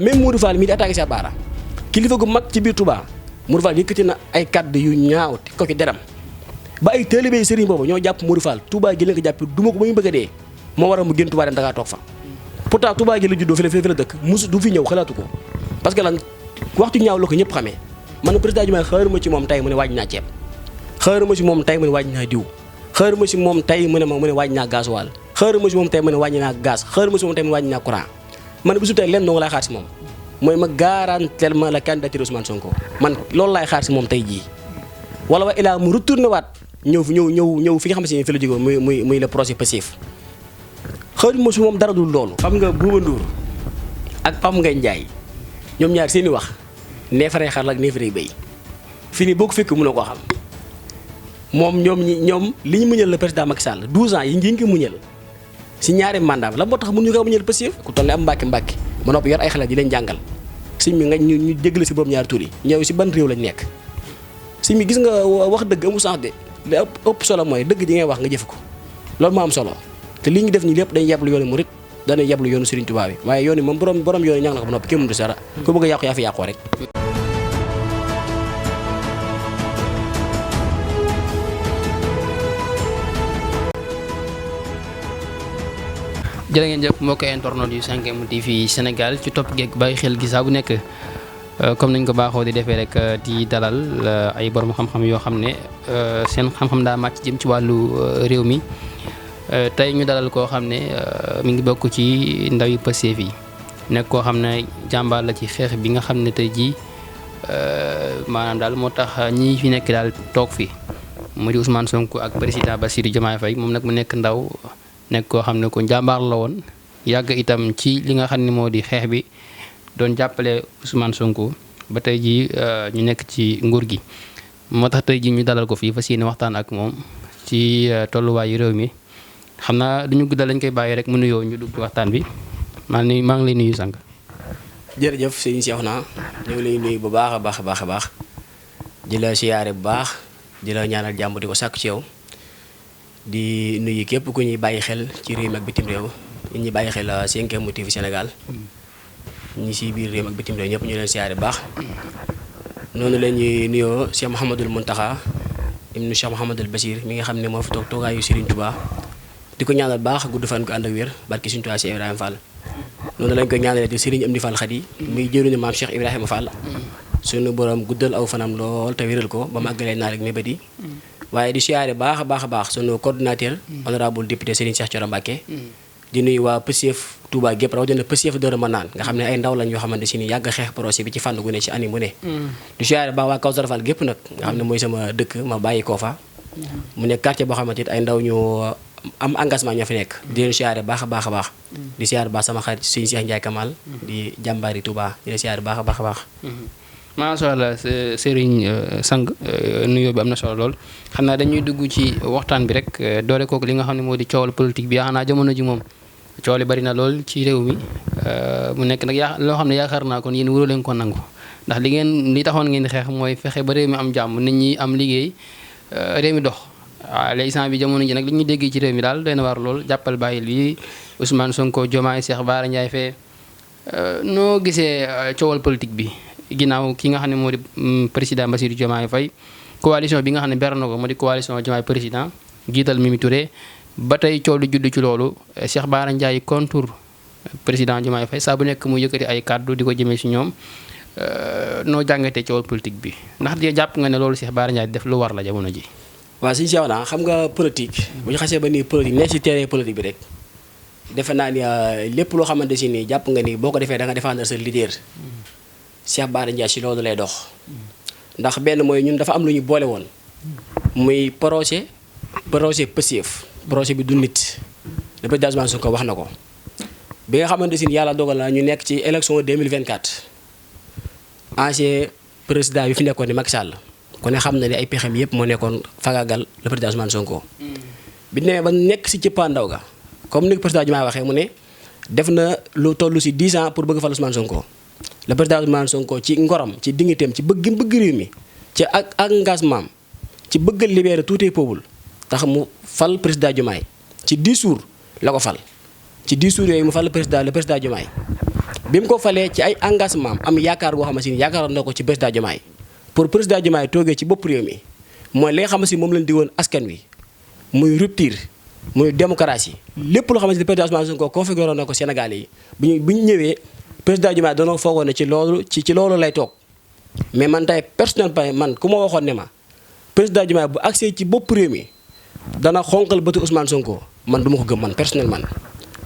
même Modou Fall mii di attaqué Cheikh Bara kilifa gu mag ci biir Touba Modou Fall yëkkati na ay kàddu yu ñaaw te ko ci deram ba ay taalibe sëriñ boobu ñoo jàpp Modou Fall Touba gi leen ko jàpp duma ko ba ñu bëgg a dee moo waral mu génn Touba dem Dakar toog fa pourtant Touba gi la juddoo fi la dëkk musu du fi ñëw xalaatu ko parce que lan waxtu ñaaw la ko ñëpp xamee man président Diomaye xaaruma ci moom tey mu ne waaj naa ceeb xaaruma ci moom tey mu ne waaj naa diw xaaruma ci moom tey mu ne waaj naa gasoil xaaruma ci moom tey mu ne wàññi naa gaz xaaruma ci moom tey mu ne wàññi naa courant man bisu tey lenn doo nga laay xaar si moom mooy ma garantel ma la candidature Ousmane Sonko man loolu laay xaar si moom tey jii wala wa ilaa mu retourné waat ñëw fi nga xam ne fi la jógoon muy le projet passif xaaruma si moom dara dul loolu xam nga Bouba Ndour ak Pam Ngagne Ndiaye ñoom ñaar seeni wax neefaree xar la ak neefaree béy fii nii boo ko fekk mënoo koo xam moom ñoom li ñu muñal le président Macky Sall 12 ans yi ngi ko muñal si ñaari mandat la moo tax mënuñu ko muñal passif ku toll ne am mbàkke ba noppi yor ay xale di leen jàngal sëñ mi nga ñu jéggale si boobu ñaari tur yi ñëw si ban réew lañ nekk sëñ mi gis nga wax dëgg amu sens de li ëpp solo mooy dëgg ji ngay wax nga jëf ko loolu moo am solo te li ñu def nii lépp dañuy yeblu yoonu murit dañuy yeblu yoonu Serigne Touba bi waaye yoon yi moom borom yoon yi ñàng na ko ba noppi kenn mënut dara ko bëgg a yàqu yaa fi yàqoo rek. jërë ngeen jëf mbokk internet yu 5M TV Sénégal ci topp geeg bàyyi xel gi saa bu nekk comme nañ ko baaxoo di defee rek di dalal ay borom xam-xam yoo xam ne seen xam-xam daa màcc jëm ci wàllu réew mi tey ñu dalal koo xam ne mi ngi bokk ci ndawi Pastef yi nekk koo xam ne jàmbaar la ci xeex bi nga xam ne tey jii maanaam daal moo tax ñi fi nekk daal toog fi mu di Ousmane Sonko ak président Bassirou Diomaye Faye moom nag mu nekk ndaw nekk koo xam ne ko njàmbaar la woon yàgg itam ci li nga xam ne moo di xeex bi doon jàppale Ousmane Sonko ba tey jii ñu nekk ci nguur gi moo tax tey jii ñu dalal ko fii fas yéene waxtaan ak moom ci tolluwaayu réew mi xam naa duñu guddal lañ koy bàyyi rek mu nuyoo ñu dugg ci waxtaan bi maa ngi lay nuyu sànq. jërëjëf sëñ Cheikhouna ñu ngi lay nuyu bu baax a baax di la siyaare bu baax di la ñaanal jàmm di ko sàkk ci yow. di nuyu képp ku ñuy bàyyi xel ci réew mi ak bitim réew ñi bàyyi xel 5M TV Sénégal ñi si biir réew mi ak bitim réew ñëpp ñu leen siyaare baax noonu la ñuy nuyoo Cheikh Mouhamadoul Mountakha ibnu Cheikh Mouhamadoul Bassir mi nga xam ne moo fi toog toogaayu Serigne Touba di ko ñaanal baax gudd fan ko ànd ak wér barki Serigne Touba Cheikh Ibrahima Fall noonu lañ koy ñaanalee di Serigne Amdi Fall Khady muy jëruñu maam Cheikh Ibrahima Fall suñu borom guddal aw fanam lool te wéral ko ba mu àggalee naa rek mébét yi waaye di siyaare baax a baax sunu coordinateur honorable député Serigne Cheikh Thioro Mbacké di nuyu waa Pastef Touba gépp rawatina Pastef Darou Manane nga xam ne ay ndaw lañ yoo xamante si ni yàgg xeex projet bi ci fànn gu ne ci anim bu ne di siyaare baax waa Kawsara Fall gépp nag nga xam ne mooy sama dëkk ma bàyyi koo fa mu nekk quartier boo xamante it ay ndaw ñu am engagement ñoo fi nekk di leen siyaare baax a baax di siyaare baax sama xarit Serigne Cheikh Ndiaye Kamal di jàmbaari Touba di leen siyaare baax a baax macha allah Serigne sang nuyoo bi am na solo lool xam naa dañuy dugg ci waxtaan bi rek doole kooku li nga xam ne moo di coowal politique bi xanaa jamono ji moom coow li bari na lool ci réew mi mu nekk nag loo xam ne yaakaar naa kon yéen wóoroo leen ko nangu ndax li taxoon ngeen di xeex mooy fexe ba réew mi am jàmm nit ñi am liggéey réew mi dox waaw léegi sant bi jamono ji nag li ñuy déggee ci réew mi daal doy na war lool jàppal bàyyil bi Ousmane Sonko Diomaye Cheikh Bara Ndiaye fee noo gisee coowal politique bi. ginnaaw ki nga xam ne moo di président Bassirou Diomaye Faye coalition bi nga xam ne ber na ko moo di coalition Diomaye président jiital Mimi Touré ba tey coow lu judd ci loolu Cheikh Bara Ndiaye contour président Diomaye Faye saa bu nekk mu yëkkati ay kàddu di ko jëmee si ñoom noo jàngatee coowal politique bi ndax di jàpp nga ne loolu Cheikh Bara Ndiaye def lu war la jamono ji. waaw si Cheikhouna xam nga politique bu ñu xasee ba nii politique nekk si terrain politique bi rek defe naa ni lépp loo xamante si nii jàpp nga ni boo ko defee da nga défendre sa leader. Cheikh Bara Ndiaye si loolu lay dox ndax benn mooy ñun dafa am lu ñu boole woon muy projet Pastef projet bi du nit le président Ousmane Sonko wax na ko bi nga xamante si yàlla dogal na ñu nekk ci élection 2024 ancien président bi fi nekkoon ni Macky Sall ku ne xam na ne ay pexem yëpp moo nekkoon fagagal le président Ousmane Sonko bi ne ba nekk si cëppaandaw ga comme ni ko président Diomaye waxee mu ne def na lu toll si 10 ans pour bëgg fal Ousmane Sonko le président Ousmane Sonko ci ngorom ci dignitéem ci bëgg réew mi ci ak engagement ci bëgg libérer tous les peuples tax mu fal président Diomaye ci 10 jours la ko fal ci 10 jours yooyu mu fal le président Diomaye bi mu ko falee ci ay engagement am yaakaar goo xamante ni yaakaaroon na ko ci président Diomaye pour président Diomaye toogee ci bopp réew mi mooy li nga xamante ni moom lañ digoon askan wi muy rupture muy démocratie lépp loo xamante ni président Ousmane Sonko configuré na ko Sénégalais yi bu ñu ñëwee président Diomaye danoo foogoon ne ci loolu lay toog mais man tey personnellement man ku ma waxoon ne ma président Diomaye bu accès ci bopp réew mi dana xonqal bëtu Ousmane Sonko man du ma ko gëm man personnellement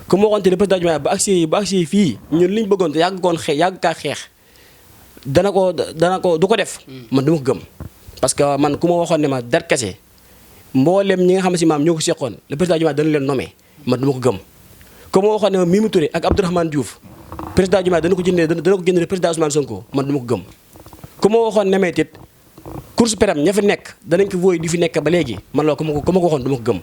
ku ma waxoon ne président Diomaye bu accès fii ñun li ñu bëggoon te yàgg kaa xeex dana ko du ko def man du ma ko gëm parce que man ku ma waxoon ne ma dar kese mboolem ñi nga xam ne si maam ñoo ko seqoon le président Diomaye dana leen nommé man du ma ko gëm ku ma waxoon ne ma Mimi Touré ak Abdourahmane Diouf président Diomaye dana ko génne président Ousmane Sonko man du ma ko gëm ku ma waxoon ne it course péram ña fa nekk danañ ko wóoy di fi nekk ba léegi man loolu ku ma ko waxoon du ma ko gëm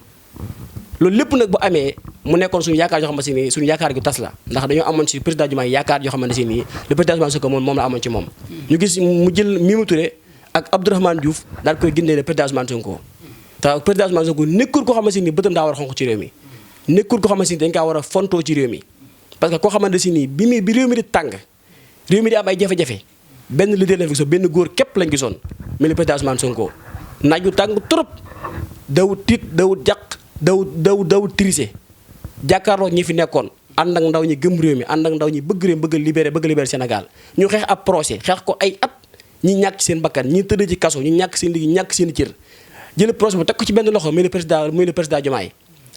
loolu lépp nag bu amee mu nekkoon suñu yaakaar yoo xamante ni suñu yaakaar gu tas la ndax dañoo amoon ci président Diomaye yaakaar yoo xamante ni le président Ousmane Sonko moom la amoon ci moom ñu gis mu jël Mimi Touré ak Abdourahmane Diouf daal koy génnee le président Ousmane Sonko te président Ousmane Sonko nekkul ko xamante ni bëtam daa war a xonq ci réew mi nekkul ko xamante ni dañ kaa war a fontoo ci réew mi parce que koo xamante ni bi réew mi di tàng réew mi di am ay jafe-jafe benn leader lañ fi gisoon benn góor képp lañ gisoon mais le président Ousmane Sonko naaj wu tàng trop dawut tiit dawut jàq dawut triché jàkkaarloo ñi fi nekkoon ànd ak ndaw ñi gëm réew mi ànd ak ndaw ñi bëgg réew bëgg libéré Sénégal ñu xeex ab procès xeex ko ay at ñi ñàkk ci seen bakkan ñi tëdd ci kaso ñi ñàkk seen liggéey ñàkk seen cër jël procès bu teg ko ci benn loxo muy le président Diomaye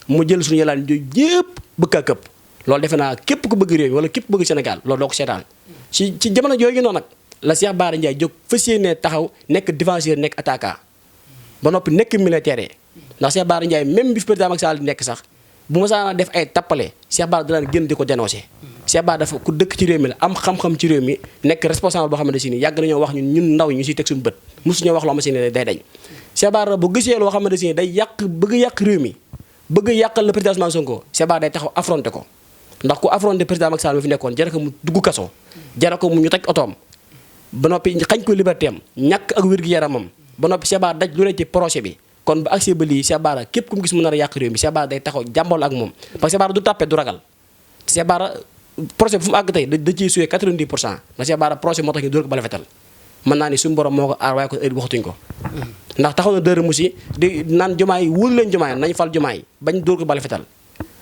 mu jël suñu yelaan jooyu yëpp bëgg kaa këpp loolu defe naa képp ku bëgg réew mi wala képp bëgg Sénégal loolu doo ko seetaan ci jamono jooju noonu nag la Cheikh Bara Ndiaye jóg fas yéene taxaw nekk défenseur nekk attaquant ba noppi nekk militaire ndax Cheikh Bara Ndiaye même bi fi président Macky Sall di nekk sax bu ma saa def ay tappale Cheikh Bara dana génn di ko dénoncé Cheikh Bara dafa ku dëkk ci réew mi la am xam-xam ci réew mi nekk responsable boo xamante ni yàgg nañoo wax ñun ndaw ñu siy teg suñu bët mosuñoo wax loo xamante ni day dañ Cheikh Bara bu gisee loo xamante ni day bëgg yàq réew mi bëgg yàqal le président Ousmane Sonko Cheikh Bara day taxaw affronté ko ndax ku affronté président Macky Sall mi fi nekkoon jara ko mu dugg kaso jara ko mu ñu teg otoom ba noppi xañ ko liberté am ñàkk ak wér-gu-yaramam ba noppi Cheikh Bara daj lu ne ci projet bi kon ba accès ba lii Cheikh Bara képp ku mu gis mu nar a yàq réew mi Cheikh Bara day taxaw jàmbal ak moom parce que Cheikh Bara du tàppe du ragal Cheikh Bara projet bi fu mu àgg tey da ciy suyee 90 pour cent ndax Cheikh Bara projet moo tax ñu dóor ko bala fetal mën naa ni suñu borom moo ko aar waaye ko heure waxatuñ ko ndax taxaw na dër musi di naan Diomaye wóolu leen Diomaye nañ fal Diomaye bañ dóor ko bala fetal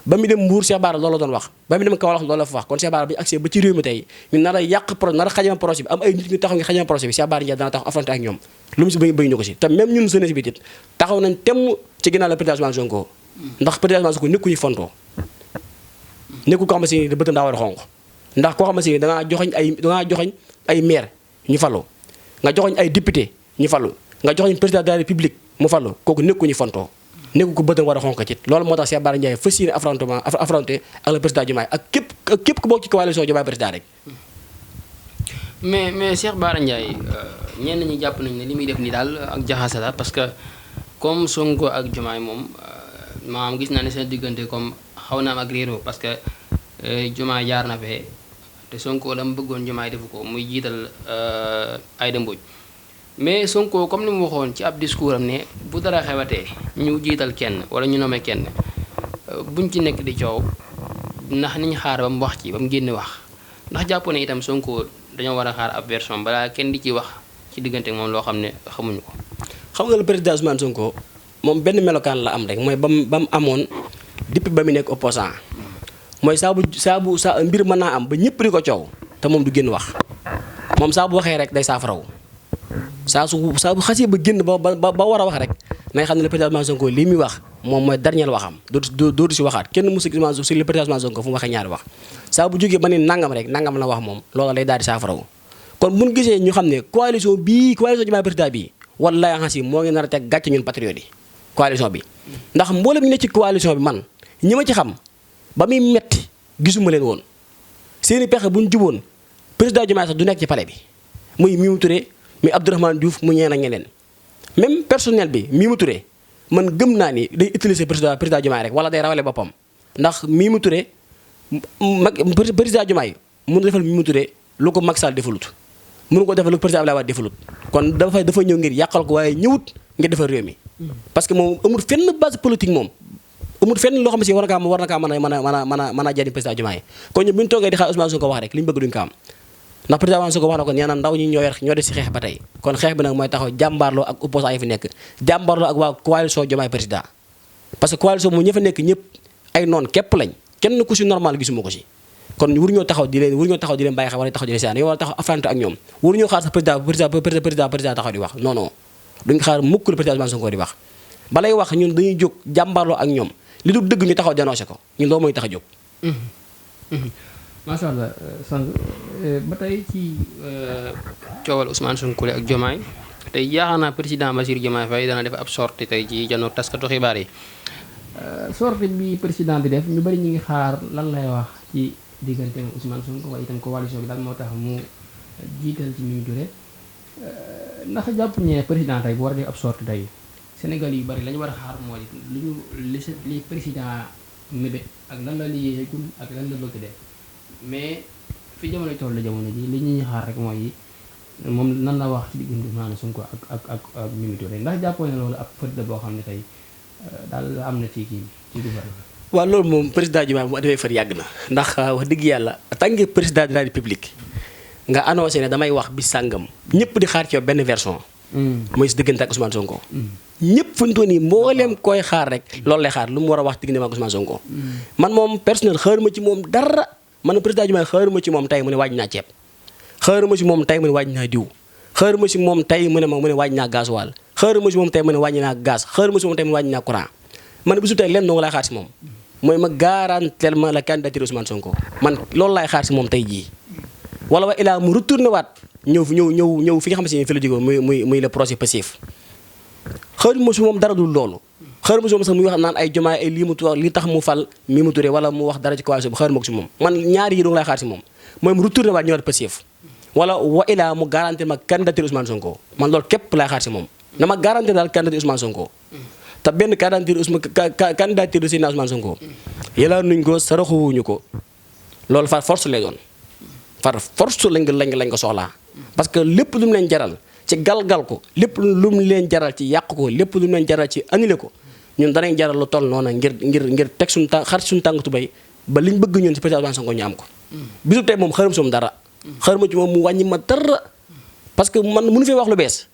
ba mu dem Mbuur Cheikh Bara loolu la doon wax ba mu dem Kaolack loolu la fa wax kon Cheikh Bara bi accès ba ci réew mi tey ñu nar a yàq projet nar a xajama projet bi am ay nit ñu taxaw ngi xajama projet bi Cheikh Bara Ndiaye dana taxaw affronté ak ñoom lu mu si bëgg ñu ko si te même ñun jeunesse bi it taxaw nañ temm ci ginnaaw la président Ousmane Sonko ndax président Ousmane Sonko nekkuñu fontoo nekkul ko xamante ni da bëtam daa war a xonq ndax koo xamante ni dangaa joxoñ ay maire ñu falu nga joxoñ ay député ñu falu nga joxoñ président de la république mu falu kooku nekkuñu fontoo nekku ko bëtam war a xonq ci loolu moo tax Cheikh Bara Ndiaye fas yéene affronté ak le président Diomaye ak képp ku bokk ci coalition Diomaye président rek mais Cheikh Bara Ndiaye ñenn ñi jàpp nañu ne li muy def nii daal ak jaxase la parce que comme Sonko ak Diomaye moom maanaam gis naa ne seen diggante comme xaw na am ak réeroo parce que Diomaye jaar na fee te Sonko la mu bëggoon Diomaye defu ko muy jiital Aïda Mbodj mais Sonko comme ni mu waxoon ci ab discours am ne bu dara xewatee ñu jiital kenn wala ñu nommé kenn buñ ci nekk di coow ndax niñ xaar ba mu wax ci ba mu génne wax ndax jàpp ne itam Sonko dañoo war a xaar ab version balaa kenn di ci wax ci diggante moom loo xam ne xamuñu ko. xam nga le président Ousmane Sonko moom benn melokaan la am rek mooy ba mu amoon depuis ba mu nekk opposant mooy saa mbir mën naa am ba ñëpp di ko coow te moom du génn wax moom saa bu waxee rek day saafaraw saa bu xasee ba génn ba war a wax rek nay xam ne le président Ousmane Sonko lii muy wax moom mooy dernier waxam dootu si waxaat kenn musu si le président Ousmane Sonko fu mu waxee ñaari wax saa bu jógee ba ne nangam rek nangam la wax moom loola lay daal di saafaraw kon buñ gisee ñu xam ne coalition Diomaye président bii wallaay axasi moo ngi nar a teg gàcce ñun patriote yi coalition bi ndax mboolem ñu ne ci coalition bi man ñi ma ci xam ba muy metti gisuma leen woon seeni pexe buñ juboon président Diomaye sax du nekk ci palais bi muy Mimi Touré muy Abdourahmane Diouf mu ñeen ak ñeneen même personnel bi Mimi Touré man gëm naa ni day utiliser président Diomaye rek wala day rawale boppam ndax Mimi Touré président Diomaye mun na defal Mimi Touré lu ko Macky Sall defalut mënu ko defal lu ko président Abdoulaye Wade defalut kon dafa ñëw ngir yàqal ko waaye ñëwut ngir defal réew mi parce que moom amul fenn base politique moom amul fenn loo xam ne si war na kaa mën a jariñ président Diomaye kon ñun bu ñu toogee di xaar Ousmane Sonko wax rek li ñu bëgg duñ ko am ndax président Ousmane Sonko wax na ko nee na ndaw ñi ñoo des si xeex ba tey kon xeex bi nag mooy taxaw jàmbaarloo ak opposant yi fi nekk jàmbaarloo ak waa coalition Diomaye président parce que coalition moom ña fa nekk ñëpp ay noon képp lañ kenn ku si normal gisuma ko si kon waruñoo taxaw di leen bàyyi xel wala taxaw di leen saan yow wala taxaw affronté ak ñoom waruñoo xaar sax président taxaw di wax non non duñ xaar mukk le président Ousmane Sonko di wax balay wax ñun dañuy jóg jàmbaarloo ak ñoom li du dëgg ñu taxaw dénoncé ko ñun loolu mooy tax a jóg macha allah sang ba tey ci coowal Ousmane Sonko ak Diomaye tey yaakaar naa président Bassirou Diomaye Faye dana def ab sortie tey ci janoog taskatu xibaar yi sortie bi président di def ñu bari ñu ngi xaar lan lay wax ci diggante Ousmane Sonko waaye itam coalition bi daal moo tax mu jiital ci Mimi Touré ndax jàpp ne président tey bu war a def ab sortie tey Sénégal yu bari la ñu war a xaar mooy li président mébét ak lan la liggéeyagul ak lan la bëgg def mais fi jamono toll jamono ji li ñuy xaar rek mooy moom nan la wax ci diggante Ousmane Sonko ak Mimi Touré ndax jàppoo ne loolu ab fët la boo xam ne tey daal am na ci kii ci gouvernement. waaw loolu moom président Diomaye bu defee fër yàgg na ndax wax dëgg yàlla en tant que président de la république nga annoncé ne damay wax bi sàngam ñëpp di xaar ci yow benn version. mooy si diggante ak Ousmane Sonko. ñëpp fu ñu toll nii mbooleem koy xaar rek loolu lay xaar lu mu war a wax diggante ak Ousmane Sonko. man moom personnel xaaruma ci moom dara man président Diomaye xaaruma ci moom tey mu ne wàññi naa ceeb xaaruma ci moom tey mu ne wàññi naa diw xaaruma ci moom tey mu ne wàññi naa gasoil xaaruma ci moom tey mu ne wàññi naa gaz xaaruma ci moom tey mu ne wàññi naa courant man bisu tey lenn dong laay xaar si moom mooy ma garantel ma la candidature Ousmane Sonko man loolu laay xaar si moom tey jii wala wa ilaa mu retourné waat ñëw fi nga xam ne fi la jógee muy le projet passif xaaruma si moom dara dul loolu xaaruma si moom sax muy wax naan ay Diomaye ay li tax mu fal Mimi Touré wala mu wax dara ci coalition bi xaaruma ko si moom man ñaari yi dong laay xaar si moom mooy mu retourné waat ñëwaat passif wala wa ilaa mu garanté ma candidature Ousmane Sonko man loolu képp laay xaar si moom na ma garanté daal candidature Ousmane Sonko te benn candidature Seydina Ousmane Sonko yàlla nuñ ko saraxuwuñu ko loolu far force lay doon far force lañ ko soxlaa parce que lépp lu mu leen jaral ci galgal ko lépp lu mu leen jaral ci yàq ko lépp lu mu leen jaral ci annulé ko ñun danañ jaral lu toll noonu ngir teg suñu xar suñu tànk tubéy ba liñ bëgg ñun ci président Ousmane Sonko ñu am ko bisu tey moom xaram soom dara xarama ci moom mu wàññi ma dara parce que man mënu fee wax lu bees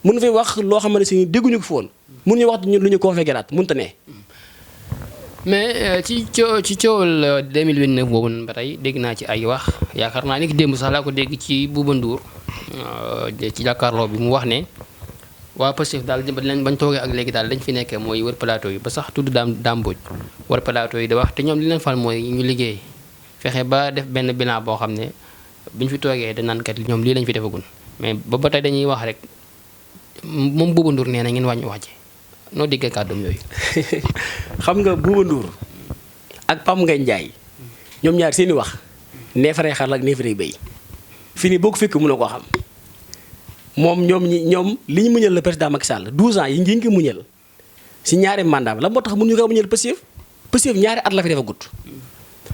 mënu fee wax loo xam ne si dégguñu ko fi woon mënuñu wax ñun lu ñu conféraat mënta ne mais ci coowal 2029 boobu ba tey dégg naa ci ay wax yaakaar naa ni ki démb sax laa ko dégg ci Bouba Ndour ci jàkkaarloo bi mu wax ne waa Pastef daal bañ toogee ak léegi daal dañ fi nekkee mooy wër plateau yi ba sax tudd daam Mbodj wër plateau yi di wax te ñoom li leen fal mooy ñu liggéey fexe ba def benn bilan boo xam ne biñ fi toogee dañ naan kat ñoom lii lañ fi defagun mais ba tey dañuy wax rek moom Bouba Ndour nee na ngeen wàññi wax ji noo déggee kàddum yooyu. xam nga Bouba Ndour ak Pam Ngagne Ndiaye ñoom ñaar seeni wax neefaree xar la ak neefaree béy fii nii boo ko fekk mënoo koo xam moom ñoom li ñu muñal le président Macky Sall 12 ans yi ngi ko muñal si ñaari mandat la moo tax mënuñu ko muñal Pastef ñaari at la fi defa gudd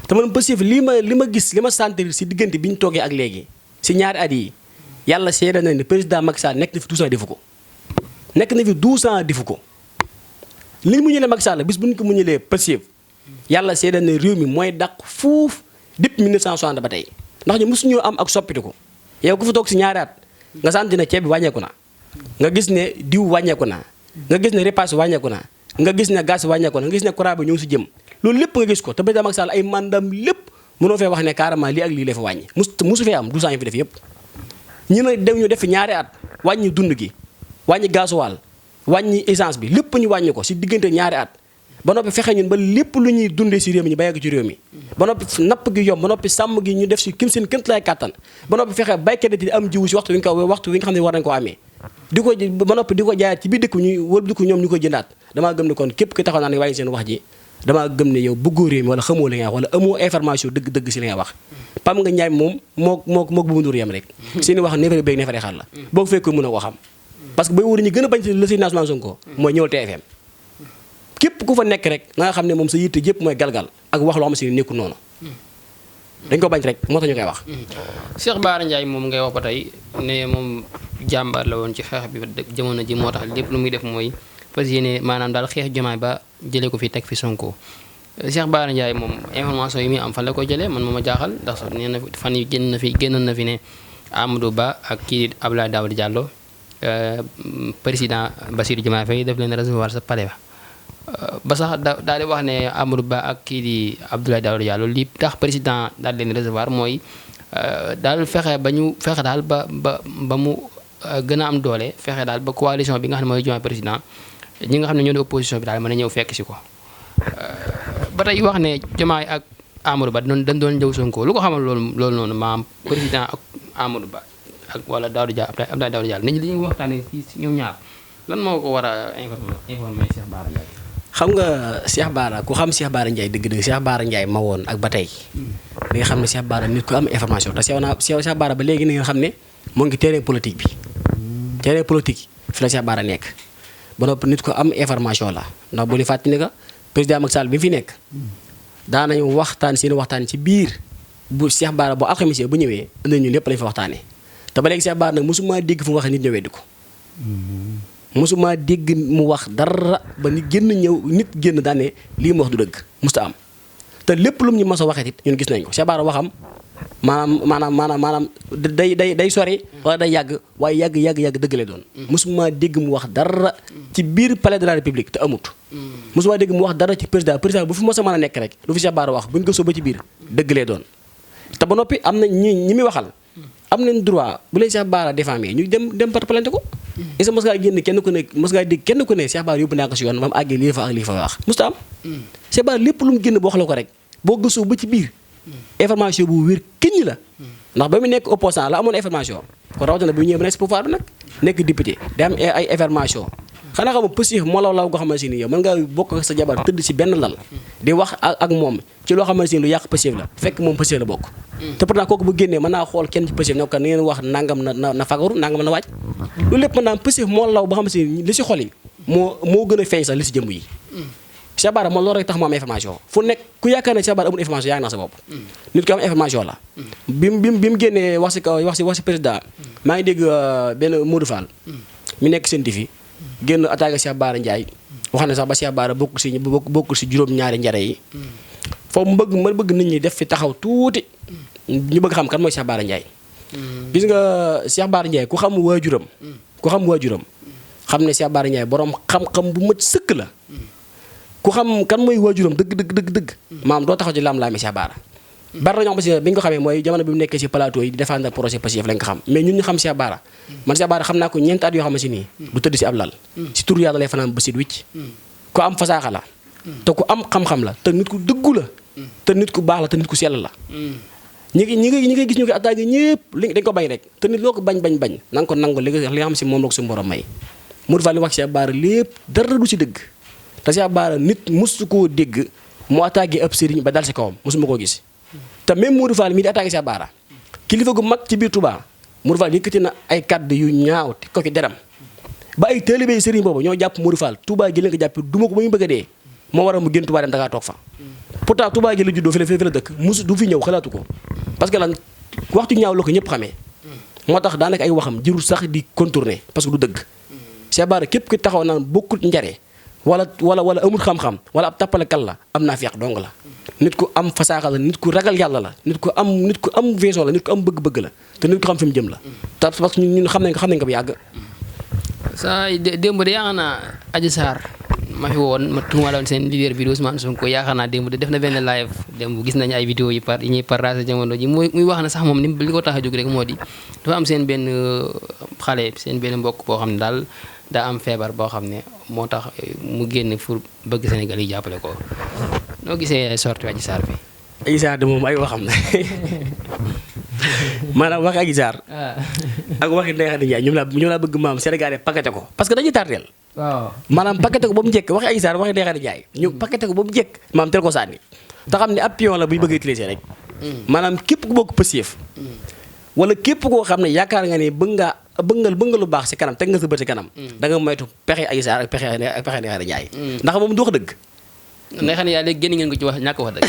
te man Pastef li ma gis li ma sentir si diggante bi ñu toogee ak léegi si ñaari at yi yàlla seede na ne président Macky Sall nekk na fi 12 ans defu ko nekk na fi 12 ans defu ko li ñu muñalee Macky Sall bis bu ñu ko muñalee Pastef yàlla seede na réew mi mooy dàq fuuf depuis 1960 ba tey ndax ñu mosuñu am ak soppite ko yow ku fa toog si ñaari at nga sant ne ceeb bi wàññeeku na nga gis ne diw wàññeeku na nga gis ne repas wàññeeku na nga gis ne gaz wàññeeku na nga gis ne courant bi ñu ngi si jëm loolu lépp nga gis ko te président Macky Sall ay mandam lépp mënoo fee wax ne carrément lii ak lii la fa wàññi musu fee am 12 ans yi fi def yëpp ñu ne dem ñu def fi ñaari at wàññi dund gi wàññi gasoil wàññi essence bi lépp ñu wàññi ko si diggante ñaari at ba noppi fexe ñun ba lépp lu ñuy dundee si réew mi ñu bàyyi ko ci réew mi ba noppi napp gi yomb ba noppi sàmm gi ñu def si kim seen kënt lay kàttan ba noppi fexe baykat yi am jiwu si waxtu wi nga xam ne war nañ ko amee di ko ba noppi di ko jaayaat ci biir dëkk ñuy wër di ko ñoom ñu koy jëndaat damaa gëm ne kon képp ki taxaw naa ne wàññi seen wax ji damaa gëm ne yow bëggoo réew mi wala xamoo li nga wax wala amoo information dëgg si li nga wax Pam nga Njaay moom moo Bouba Ndour yem rek seeni wax neefere béy neefere xar la boo ko fekk mën a ko xam parce que bay wóor ñu gën a bañ ci le Seydina Ousmane Sonko mooy ñëwal TFM képp ku fa nekk rek na nga xam ne moom sa yitte yëpp mooy galgal ak wax loo xam si ne nekkul noonu dañ ko bañ rek moo tax ñu koy wax Cheikh Bara Ndiaye moom ngay wax ba tey ne moom jàmbaar la woon ci xeex bi jamono ji moo tax lépp lu muy def mooy fas yéene maanaam daal xeex Diomaye ba jëlee ko fi teg fi Sonko Cheikh Bara Ndiaye moom information yi muy am fan la ko jëlee man moo ma jaaxal ndax sax nee na fan yi génnoon na fi ne Amadou Ba ak kii Abdoulaye Daouda Diallo président Bassirou Diomaye Faye def leen recevoir sa palais ba sax daal di wax ne Amadou Ba ak kii di Abdoulaye Daouda Diallo li tax président daal leen recevoir mooy daal fexe daal ba mu gën a am doole fexe daal ba coalition bi nga xam ne mooy Diomaye président ñi nga xam ne ñoo di opposition bi daal mën a ñëw fekk si ko ba tey wax ne Diomaye ak Amadou Ba dañ doon ñëw Sonko lu ko xamal loolu noonu maam président ak Amadou Ba ak wala Abdoulaye Daouda Diallo nit ñi dañuy waxtaanee ci ñoom ñaar lan moo ko war a informer Cheikh Bara Ndiaye. xam nga Cheikh Bara ku xam Cheikh Bara Ndiaye dëgg-dëgg Cheikh Bara Ndiaye ma woon ak ba tey di nga xam ne Cheikh Bara nit ku am information te Cheikh Bara ba léegi ni nga xam ne moo ngi terrain politique bi terrain politique fi la Cheikh Bara nekk ba noppi nit ko am information la ndax bu ñu fàttali ne que président Macky Sall bi mu fi nekk daanañu waxtaan seen waxtaan ci biir bu Cheikh Bara bu alxames bu ñëwee indi ñu lépp lañ fa waxtaanee te ba léegi Cheikh Bara nag mosuma dégg fu mu waxee nit ñëwee di ko mosuma dégg mu wax dara ba nit génn daane lii mu wax du dëgg musta am te lépp lu mu ñu mos a waxee it ñun gis nañ ko Cheikh Bara waxam maanaam day sori wala day yàgg waaye yàgg dëgg lay doon mosuma dégg mu wax dara ci biir palais de la république te amut mosuma dégg mu wax dara ci président bu fi mos a mën a nekk rek lu fi Cheikh Bara wax bu ñu gëstoo ba ci biir dëgg lay doon te ba noppi am na ñi muy waxal am nañ droit bu leen Cheikh Bara diffamé ñu dem porte plainte ko est-ce que mos ngaa génn mos ngaa dégg kenn ku ne Cheikh Bara yóbbu naa ko si yoon ba mu àggee lii fa ak lii fa wax musta am Cheikh Bara lépp lu mu génn boo wax la ko rek boo gëstoo ba ci biir information bu wér këñ la ndax ba mu nekk opposant la amoon information kon rawatina bi mu ñëwee ba nekk si pouvoir bi nag nekk député day am ay information xanaa xam nga Pastef moo law goo xamante ni yow mën ngaa bokk ak sa jabar tëdd si benn lal di wax ak moom ci loo xamante ni lu yàq Pastef la fekk moom Pastef la bokk te pourtant kooku bu génnee mën naa xool kenn ci Pastef ne ko na ngeen wax nangam na fagaru nangam na waaj loolu lépp mën naa Pastef moo law ba xamante ni li si xol yi moo gën a feeñ sax li si jëmb yi Cheikh Bara moom loolu rek tax mu am information fu nekk ku yaakaar ne Cheikh Bara amul information yaa ngi nax sa bopp nit ko am information la bi mu génnee wax si président maa ngi dégg benn Modou Fall mi nekk seen difi génn attaqué Cheikh Bara Ndiaye wax ne sax ba Cheikh Bara bokkul si juróom-ñaari njare yi foofu ma bëgg nit ñi def fi taxaw tuuti ñu bëgg xam kan mooy Cheikh Bara Ndiaye gis nga Cheikh Bara Ndiaye ku xam waajuram xam ne Cheikh Bara Ndiaye borom xam-xam bu mat sëkk la ku xam kan mooy waajuram dëgg maam doo taxaw ci lam-laami Cheikh Bara bari na ñoo xam si bi ñu ko xamee mooy jamono bi mu nekkee si plateau yi di défendre projet Pastef lañ ko xam mais ñun ñu xam Cheikh Bara man Cheikh Bara xam naa ko ñeenti at yoo xam ne si nii du tëdd si ab lal si tur yàlla lay fanaan ba sit wicc ku am fasaaxa la te ku am xam-xam la te nit ku dëggu la te nit ku baax la te nit ku sell la ñi ngi gis ñu ko attaqué ñëpp dañ ko bañ rek te nit loo ko bañ na nga ko nangu li nga xam si moom la ko suñu borom may Modou Fall li wax Cheikh Bara lépp dara du si dëgg te Cheikh Bara nit mosu koo dégg mu attaqué ab sëriñ ba dal si kawam mosuma koo gis te même Modou Fall mii di attaqué Cheikh Bara kilifa gu mag ci biir Touba Modou Fall yëkkati na ay kàddu yu ñaaw te ko ci deram ba ay taalibe sëriñ boobu ñoo jàpp Modou Fall Touba gi leen ko jàpp duma ko ba ñu bëgg a dee moo waral mu génn Touba dem Dakar toog fa pourtant Touba gi la juddoo fi la dëkk mosu du fi ñëw xalaatu ko parce que lan waxtu ñaaw la ko ñëpp xamee moo tax daanaka ay waxam jërul sax di contourner parce que du dëgg Cheikh Bara képp ki taxaw naan bokkut njare wala amul xam-xam wala ab tappalekal la am naa feex dong la nit ku am fasaaxa la nit ku ragal yàlla la nit ku am vision la nit ku am bëgg-bëgg la te nit ku xam fi mu jëm la te parce que ñun xam nañ ko bu yàgg saa démb de yaakaar naa Adji Sarr ma fi woon ma tuumaloon seen leader bi Ousmane Sonko yaakaar naa démb de def na benn live démb gis nañu ay vidéo yi ñuy partagé jamono ji muy wax na sax moom ni li ko tax a jóg rek moo di dafa am seen benn xale seen benn mbokk boo xam ne daal daa am feebar boo xam ne moo tax mu génn pour bëgg Sénégal yi jàppale ko noo gisee sorti Adji Sarr bi. Adji Sarr de moom ay waxam na maanaam waxi Adji Sarr ak waxi Ndeye Khady Ndiaye ñoom laa bëgg maam Sénégalais paqueté ko parce que dañuy tardeel waaw maanaam paqueté ko ba mu njëkk waxi Adji Sarr waxi Ndeye Khady Ndiaye ñu paqueté ko ba mu njëkk maam tel ko sànni te xam ne ab pion la buy bëgg utiliser rek maanaam képp ku bokk Pastef wala képp koo xam ne yaakaar nga ne bëgg nga lu baax si kanam teg nga sa bët si kanam da nga moytu pexe Adji Sarr ak pexe Ndeye Khady Ndiaye ndax moom du wax dëgg Ndeye Khady Ndiaye léegi génn ngeen ko ci wax ñàkk wax dëgg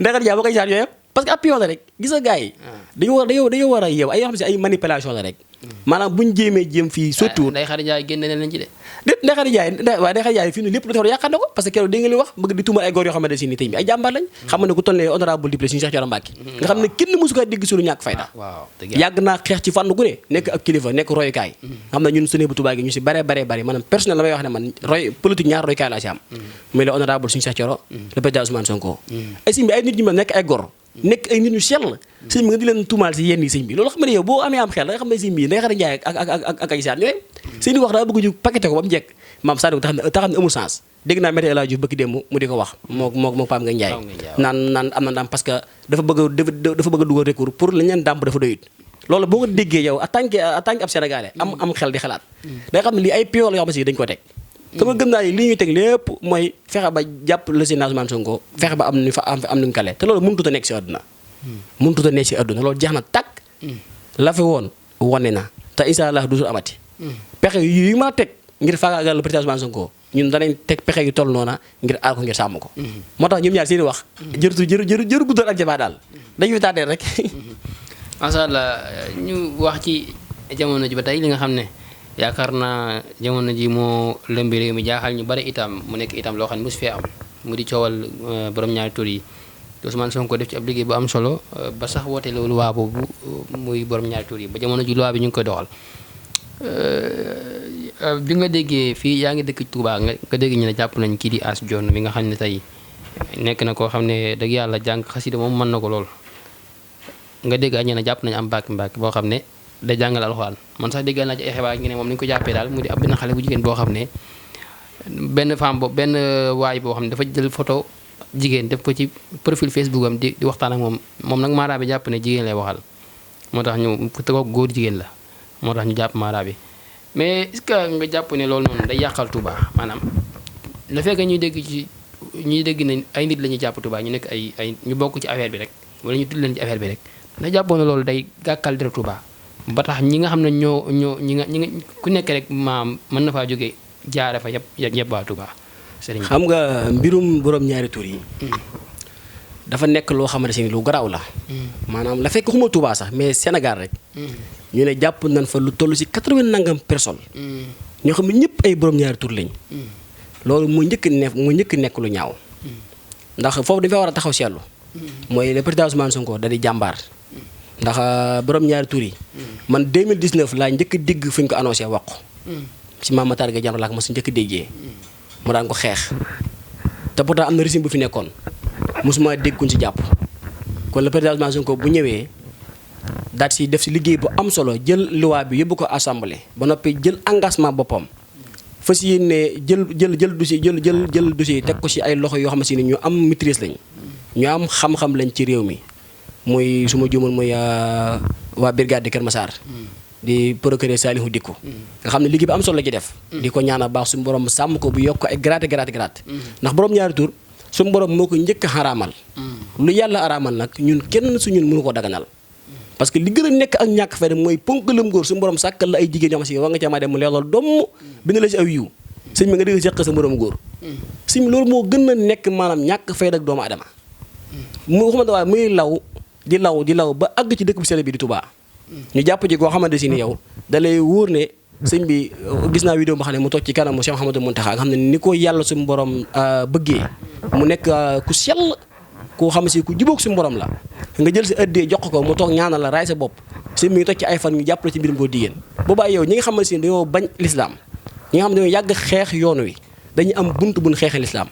Ndeye Khady Ndiaye boo koy Sarr yooyu parce que ab pion la rek gis nga gars yi dañoo war a yeew ay yoo xam si ay manipulation la rek maanaam buñ jéem fii surtout Ndeye Khady Ndiaye génne leen ci de déet Ndeye Khady Ndiaye waaye Ndeye Khady Ndiaye fii nii lépp lu defar yaakaar na ko parce que keroog dégg nga li wax bëgg di tuumal ay góor yoo xamante si ni tey bi ay jàmbaar lañ xam nga ne ku toll ne honorable député suñu Cheikh Thioro Mbacké nga xam ne kenn mosu ko dégg su lu ñàkk fayda yàgg naa xeex ci fànn gu ne nekk ak kilifa nekk royukaay xam na ñun sene bu Touba gi ñu si bare maanaam personnel la may wax ne man politique ñaar royukaay laa si am muy le honorable suñu Cheikh Thioro le président Ousmane Sonko ay sëñ bi ay nit ñu ma nekk ay gor nekk ay nit ñu sell sëñ bi nga di leen tuumaal si yenn yi sëñ bi loolu xam ne yow boo amee am xel da nga xam ne sëñ bi Ndeye Khady Ndiaye ak ay saat ñooy sëñ bi wax daa bëgg ñu paqueté ko ba mu jekk maam Sadio taxam ne amul sens dégg naa météo la Diouf bëgg démb mu di ko wax moo Pape Ngagne Ndiaye naan am na ndam parce que dafa bëgg a dugal recours pour lañ leen dàmp dafa doyut loolu boo ko déggee yow en tant que ab sénégalais am xel di xalaat day xam ne lii ay pion la yoo xam ne si dañ ko teg dama gëm naa li ñuy teg lépp mooy fexe ba jàpp le président Ousmane Sonko fexe ba am nuñ kale te loolu mënutut a nekk si àdduna mënutut a nekk si àdduna loolu jeex na tàkk la fi woon wane na te incha allah du amati pexe yu ma teg ngir faagaagal le président Ousmane Sonko ñun danañ teg pexe yu toll noona ngir aar ko ngir sàmm ko moo tax ñoom ñaar seeni wax jëru guddal ak jabaa daal dañuy tardé rek macha allah ñu wax ci jamono ji ba tey li nga xam ne yaakaar naa jamono ji moo lëmbi réew mi jaaxal ñu bari itam mu nekk itam loo xam ne mosu fee am mu di coowal borom ñaari tur yi Ousmane Sonko def ci ab liggéey bu am solo ba sax woote loolu loi boobu muy borom ñaari tur yi ba jamono ji loi bi ñu ngi koy doxal bi nga déggee fii yaa ngi dëkk Touba nga dégg ñu ne jàpp nañ kii di As Dione mi nga xam ne tey nekk na koo xam ne dëgg yàlla jàng xasida moom mën na ko lool nga dégg ak ñu ne jàpp nañu am mbàkk boo xam ne day jàngal alxuraan man sax déggal naa ci ay xibaar ñu ne moom ni ñu ko jàppee daal mu di ab benn xale bu jigéen boo xam ne benn waay boo xam ne dafa jël photo jigéen def ko ci profil Facebook am di waxtaan ak moom nag maara bi jàpp ne jigéen lay waxal moo tax ñu ko góor jigéen la moo tax ñu jàpp maara bi mais est-ce que nga jàpp ne loolu noonu day yàqal Touba maanaam la fekk ñuy dégg ne ay nit la ñuy jàpp Touba ñu nekk ay ñu bokk ci affaire bi rek wala ñu tudd leen ci affaire bi rek na jàppoon ne loolu day gàkkal dara Touba ba tax ñi nga xam ne ñi nga ku nekk rek maam mën na faa jógee jaare fa yëpp waa Touba sëriñ xam nga mbirum borom ñaari tur yi dafa nekk loo xamante ni lu garaaw la maanaam la fekk xuma Touba sax mais Sénégal rek ñu ne jàpp nañ fa lu toll si 80 nangam personnes ñoo xam ne ñëpp ay borom ñaari tur lañ loolu moo njëkk nekk lu ñaaw ndax foofu dafa war a taxaw seetlu mooy le président Ousmane Sonko da di jàmbaar ndax borom ñaari tur yi man 2019 laa njëkk dégg fu ñu ko annoncé wax ko si Mame Matar Gueye laa ko ma su njëkk déggee mu daan ko xeex te pourtant am na régime bu fi nekkoon mosuma dégg kuñ ci jàpp kon le président Ousmane Sonko bu ñëwee daal si def si liggéey bu am solo jël loi bi yóbbu ko assemblée ba noppi jël engagement boppam fas yéene jël dossier teg ko si ay loxo yoo xam ne ñu am maîtrise lañ ñu am xam-xam lañ ci réew mi muy su ma juumul muy waa brigade de Kër Massar di procureur Salihu Dikko nga xam ne liggéey bi am solo la ci def di ko ñaanal baax suñu borom sàmm ko bu yokk ay gratte ndax borom ñaari tur suñu borom moo ko njëkk a xaraamal lu yàlla araamal nag ñun kenn su ñun mënu ko daganal parce que li gën a nekk ak ñàkk fayda mooy ponkalam góor suñu borom sàkkal la ay jigéen yoo xam si war nga ca maa dem mu leelool domm bind la si aw yiw sëñ bi nga dégg seq sa borom góor sëñ bi loolu moo gën a nekk maanaam ñàkk fayda ak doomu adama mu xamante waaye muy di law ba àgg ci dëkk bu sell bi di Touba ñu jàpp ci koo xamante si ni yow da lay wóor ne sëñ bi gis naa vidéo boo xam ne mu toog ci kanamu Cheikh Mouhamadou Mountakha nga xam ne ni ko yàlla suñu borom bëggee mu nekk ku sell koo xam si ku jubóog suñu borom la nga jël si ëddee jox ko mu toog ñaanal la raay sa bopp sëñ bi ngi toog ci ay fan ñu jàpp la ci mbirum koo jigéen boobaa yow ñi nga xamante si dañoo bañ l'islam ñi nga xam ne dañoo yàgg xeex yoon wi dañuy am bunt buñ xeexee l'islam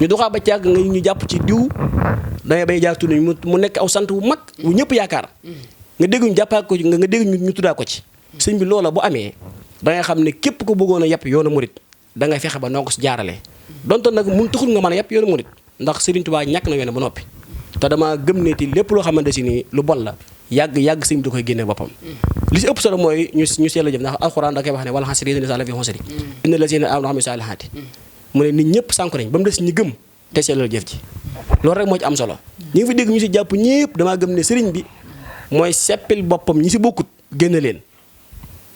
ñu doxaa ba càgg nga ñu jàpp ci diw dangay bay jaar tudd mu nekk aw sant wu mag wu ñëpp yaakaar nga dégg ñu jàppaa ko ci nga dégg ñu tuddaa ko ci sëñ bi loola bu amee da ngay xam ne képp ko bëggoon a yàpp yoonu murit da ngay fexe ba noo ko si jaarale donte nag mun taxul nga mën a yàpp yoonu murit ndax Serigne Touba ñàkk na yoone ba noppi te dama gëm ne ti lépp loo xamante si ni lu bon la yàgg sëñ bi da koy génne boppam li si ëpp solo mooy ñu seetlu jëf ndax alxuraan da koy wax ne wala xasri inna l'insaana lafii xusr inna llaziina aamanu wa amilu saalihaati mu ne nit ñëpp sànku nañ ba mu des ñi gëm te seetlal jëf ji loolu rek moo ci am solo ñi ngi fi dégg ñu si jàpp ñëpp damaa gëm ne sëriñ bi mooy seppil boppam ñi si bokkut génn leen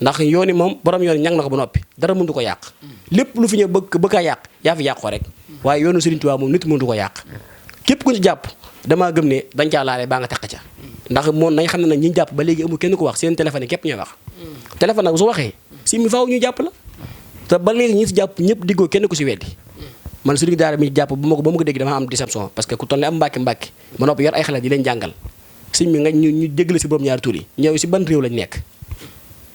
ndax yooni moom borom yooni ñang na ko ba noppi dara mëntu ko yàq lépp lu fi ñëw bëgg a yàq yaa fi yàq ko rek waaye yoonu Sëriñ Tuubaa moom nit mëntu ko yàq képp ku ci jàpp damaa gëm ne dañ caa laale baa nga teq ca ndax moom nañ xam ne nag ñi jàpp ba léegi amul kenn ko wax seen téléphone yi képp ñooy wax téléphone nag su waxee si mi faaw ñu jàpp la te ba léegi ñi si jàpp ñëpp diggoo kenn ku si weddi man sëriñ daara mi jàpp ba ma ko dégg dama am déception parce que ku toll ne am mbàkke ma noppi yor ay xale di leen jàngal sëñ mi nga ñu dégg la si borom ñaari tur yi ñëw si ban réew lañ nekk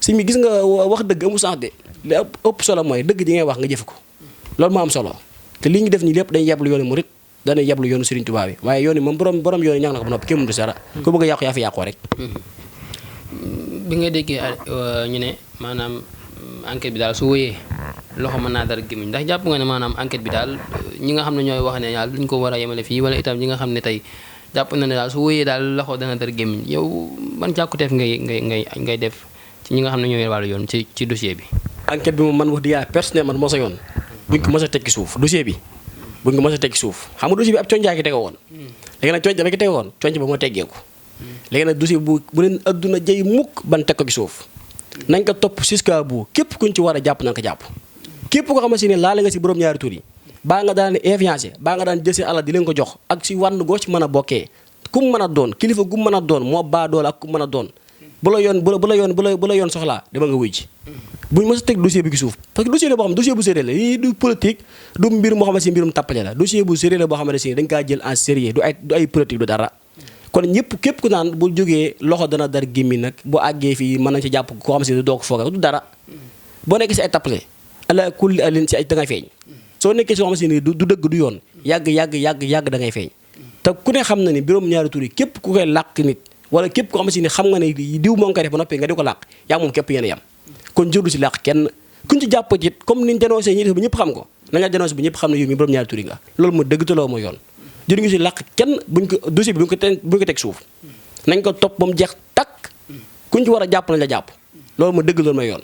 sëñ mi gis nga wax dëgg amu sens de li ëpp solo mooy dëgg ji ngay wax nga jëfe ko loolu moo am solo te li ñu def nii lépp dañuy yeblu yoonu murit dañuy yeblu yoonu sëriñ Tuubaa bi waaye yoon yi moom borom yoon yi ñàng na ko ba noppi kenn mënu si dara ku bëgg a yàqu yaa fi yàqoo rek bi nga déggee ñu ne maanaam enquête bi daal su wóyee loxo mën naa dara gémmiñ ndax jàpp nga ne maanaam enquête bi daal ñi nga xam ne ñooy wax ne daal duñ ko war a yemale fii wala itam ñi nga xam ne tey jàpp na ne daal su wóyee daal loxo dana dara gémmiñ yow ban jàkkuteef ngay def ci ñi nga xam ne ñooy wàllu yoon ci dossier bi. enquête bi moom man wax di yaa personnel man moo sa yoon buñ ko mos a tekki suuf dossier bi buñ ko mos a tekki suuf xam nga dossier bi ab conjaa ki tege woon léegi nag conc dama ki tege woon conc ba moo teggeeku léegi nag dossier bu leen adduna jëy mukk ban teg ko ci suuf nañ ko topp jusqu'à bout képp kuñ ci war a jàpp nañ ko jàpp képp ko xamante ne laale nga si borom ñaari tur yi baa nga daan influencé baa nga daan jël alal di leen ko jox ak si wànn goo ci mën a bokkee ku mu mën a doon kilifa gu mu mën a doon moo baa doole ak ku mu mën a doon bu la yoon soxlaa dama nga wuy ji buñ mës a teg dossier bi ci suuf parce que dossier la boo xam dossier bu sérieux la lii du politique du mbir moo xam ne si mbirum tappale la dossier bu sérieux la boo xam ne si dañ kaa jël en sérieux du ay politique du dara kon ñëpp képp ku naan bu jógee loxo dana dar gémmi nag bu àggee fii mën nañ ci jàpp koo xam si doo ko fooga du dara boo nekkee si ay tappale ala kulli alin si ay da ngay feeñ soo nekkee si xam si ni du dëgg du yoon yàgg da ngay feeñ te ku ne xam na ni biroom ñaari tur yi képp ku koy làq nit wala képp ko xam si ni xam nga ne diw moo ngi koy def ba noppi nga di ko làq yaa moom képp yéen a yam kon jëru si làq kenn kuñ ci jàpp it comme niñ dénoncé ñi def ba ñëpp xam ko na nga dénoncé ba ñëpp xam ne yow mi biroom ñaari tur yi nga loolu moo dëgg te loolu moo yoon jëru ngi si làq kenn buñ ko dossier bi buñ ko teg suuf nañ ko topp ba mu jeex takk kuñ ci war a jàpp nañ la jàpp loolu moo dëgg loolu mooy yoon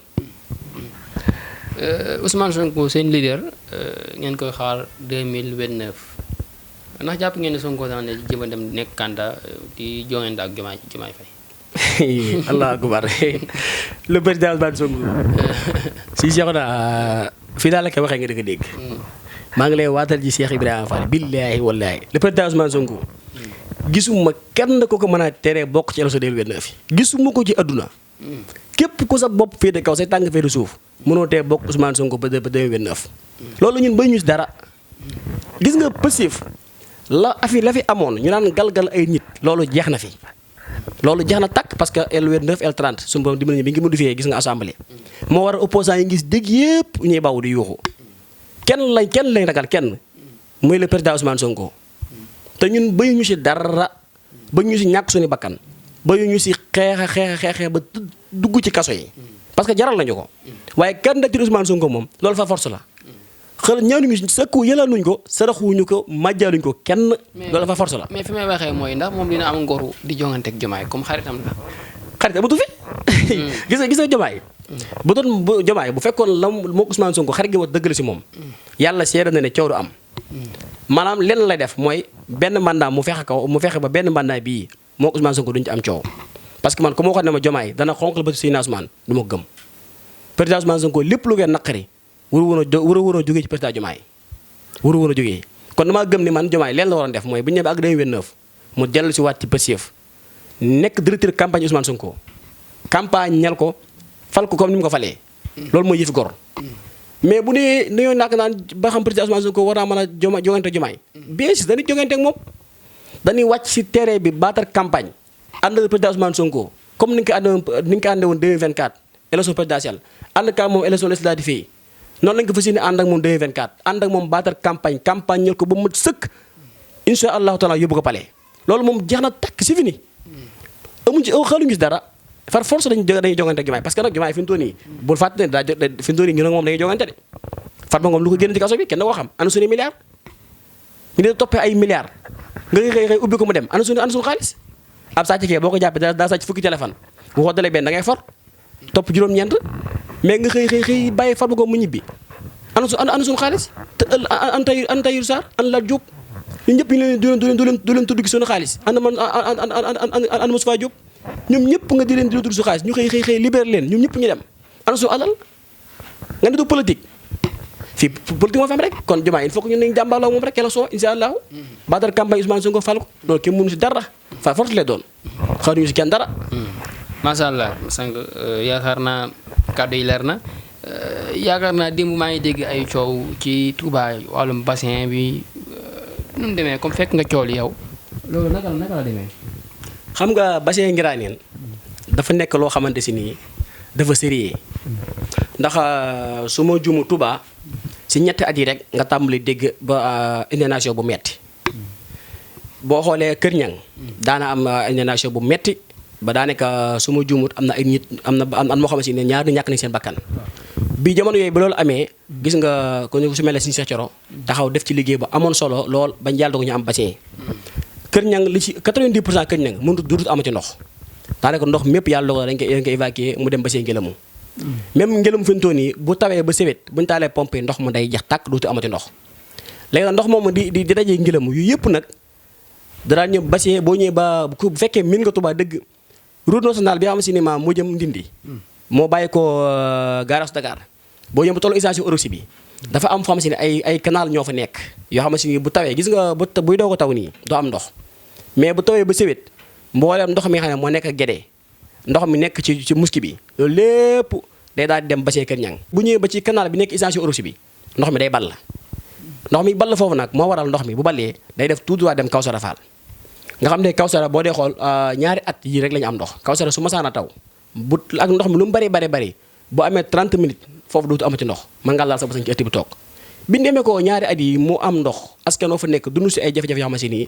Ousmane Sonko seen leader ngeen koy xaar 2029 ndax jàpp ngeen ne Sonko daan ne jéem a dem nekk candidat di joŋante ak Diomaye Faye. allah akbar le président Ousmane Sonko si Cheikh na fii daal la koy waxee nga di ko dégg. maa ngi lay waatal ji Cheikh Ibrahima Fall billaahi wallaahi le président Ousmane Sonko gisuma kenn ko mën a teree bokk ci élection 2029 gisuma ko ci adduna. képp ku sa bopp féete kaw say tànk féete suuf mënoo tee bokk Ousmane Sonko ba 2029. loolu ñun bay ñu si dara gis nga passif la fi amoon ñu naan galgal ay nit loolu jeex na fi. loolu jeex na tàkk parce que L29 L30 suñu borom dimbali ñu bi ngi modifié gis nga assemblée moo war a opposant yi ngis dégg yëpp ñuy baw di yuuxu kenn lañ ragal kenn muy le président Ousmane Sonko te ñun bayu ñu si dara ba ñu si ñàkk suñu bakkan bayu ñu si xeexe ba dugg ci kaso yi parce que jaral nañu ko waaye candidature Ousmane Sonko moom loolu fa force la xëy na ñaanuñu sëkku yëlaanuñ ko saraxuñu ko màjjaaluñ ko kenn loolu dafa force la. mais fi may waxee mooy ndax moom dina am ngoru di joŋante ak Diomaye comme xaritam la. xarit amatu fi. gis nga Diomaye. bu doon Diomaye bu fekkoon la moo Ousmane Sonko xarit gi ma dëgg la si moom. yàlla seede na ne coow du am. maanaam lenn lay def mooy benn mandat mu fexe ba benn mandat bii moo Ousmane Sonko duñ ci am coow. parce que man ku ma waxoon ne ma Diomaye dana xonqal ba si Ousmane du ma ko gëm président Ousmane Sonko lépp lu ngeen naqari. war a woon a jógee ci président Diomaye war a woon a jógee kon damaa gëm ni man Diomaye leen la waroon def mooy bu ñu ñëwee ak 2029 mu dellu si waat ci Pastef nekk directeur campagne Ousmane Sonko campagne ñel ko fal ko comme ni mu ko falee loolu mooy yëfi gor mais bu nee dañoo nàkk naan ba xam président Ousmane Sonko war naa mën a jogante Diomaye bien sûr dañuy jogante ak moom dañuy wàcc si terrain bi baatar campagne ànd ak président Ousmane Sonko comme ni nga ko àndee woon 2024 élection présidentielle ànd ak moom élection législative yi noonu lañ ko fas yéene ànd ak moom 2024 ànd ak moom baatar campagne ñel ko ba mu sëkk insha allahu taala yóbbu ko palais loolu moom jeex na takk si fini amuñ ci xaaluñu si dara far force dañuy jogante ak Diomaye parce que nag Diomaye fi mu toll nii bul fàtte ne daa fi mu toll nii ñu nag moom dañuy jogante de Farba Ngom lu ko génn ci kaso bi kenn da koo xam ana suñu milliards ñu ne toppee ay milliards nga xëy ubbi ko mu dem ana suñu xaalis ab sàcc kee boo ko jàppee daa sàcc fukki téléphone bu xoodalee benn da ngay for topp juróom-ñeent mais nga xëy bàyyi Farba Ngom mu ñibbi ana suñu xaalis te an Tahirou Sarr an Lat Diop ñun ñëpp ñu du leen tudd gi suñu xaalis ana Moustapha Diop ñoom ñëpp nga di leen tudd su xaalis ñu xëy libéré leen ñoom ñëpp ñu dem ana suñu alal nga ne du politique fii politique moo fi am rek kon Diomaye il faut que ñun nañu jàmbaarloo moom rek élection insha allahu baatar campagne Ousmane Sonko fal ko loolu kenn mënu si dara fa forte lay doon xaaruñu si kenn dara macha allah sànq yaakaar naa kàddu yi leer na yaakaar naa démb maa ngi dégg ay coow ci Touba wàllum bassin bi nu mu demee comme fekk nga coow li yow loolu naka la demee. xam nga bassin Ngiraaneen dafa nekk loo xamante si nii dafa sérieux ndax su ma jumu Touba si ñetti at yi rek nga tàmbali dégg ba inondation bu metti boo xoolee Kër Ñang daana am inondation bu metti ba daanaka su ma juumut am na ay nit am na moo xamante ne ñaar ñàkk nañ seen bakkan bi jamono yooyu ba loolu amee gis nga ko su mel ne Serigne Cheikh Thioro taxaw def ci liggéey ba amoon solo lool bañ yàlla doog ñu am bassin Kër Ñang li ci 90% Kër Ñang mënut dudut amati ndox daanaka ndox mépp yàlla dogal dañ koy évacuer mu dem bassin Ngelamu même Ngelamu fi mu toll nii bu tawee ba sewet buñu taalee pompe ndox mu day jeex tàkk dootu amati ndox léegi nag ndox moomu di dajee Ngelamu yu yëpp nag danaa ñëw bassin boo ñëwee ba bu fekkee min nga Touba dëgg route nationale bi nga xam si ne ma moo jëm Ndindi moo bàyyi ko garage Dakar boo ñëw ba tollu station Europe bi dafa am foo xam si ne ay canal ñoo fa nekk yoo xam si ni bu tawee gis nga buy doo ko taw nii doo am ndox mais bu tawee ba sewet mbooleem ndox mi nga xam ne moo nekk Gédé ndox mi nekk ci muski bi loolu lépp day daal di dem bassin Kër Ñang bu ñëwee ba ci canal bi nekk station Europe bi ndox mi day ball ndox mi ball foofu nag moo waral ndox mi bu ballee day def tout droit dem Kawsara Fall nga xam ne Kawsara boo dee xool ñaari at yii rek la ñu am ndox Kawsara su masaana taw bu ak ndox mi lu mu bari bu amee 30 minutes foofu dootu amati ndox mën nga laal sa basañ ci ëtt bi toog bi ñu demee ko ñaari at yi mu am ndox askan woo fa nekk dund si ay jafe-jafe yoo xamante ni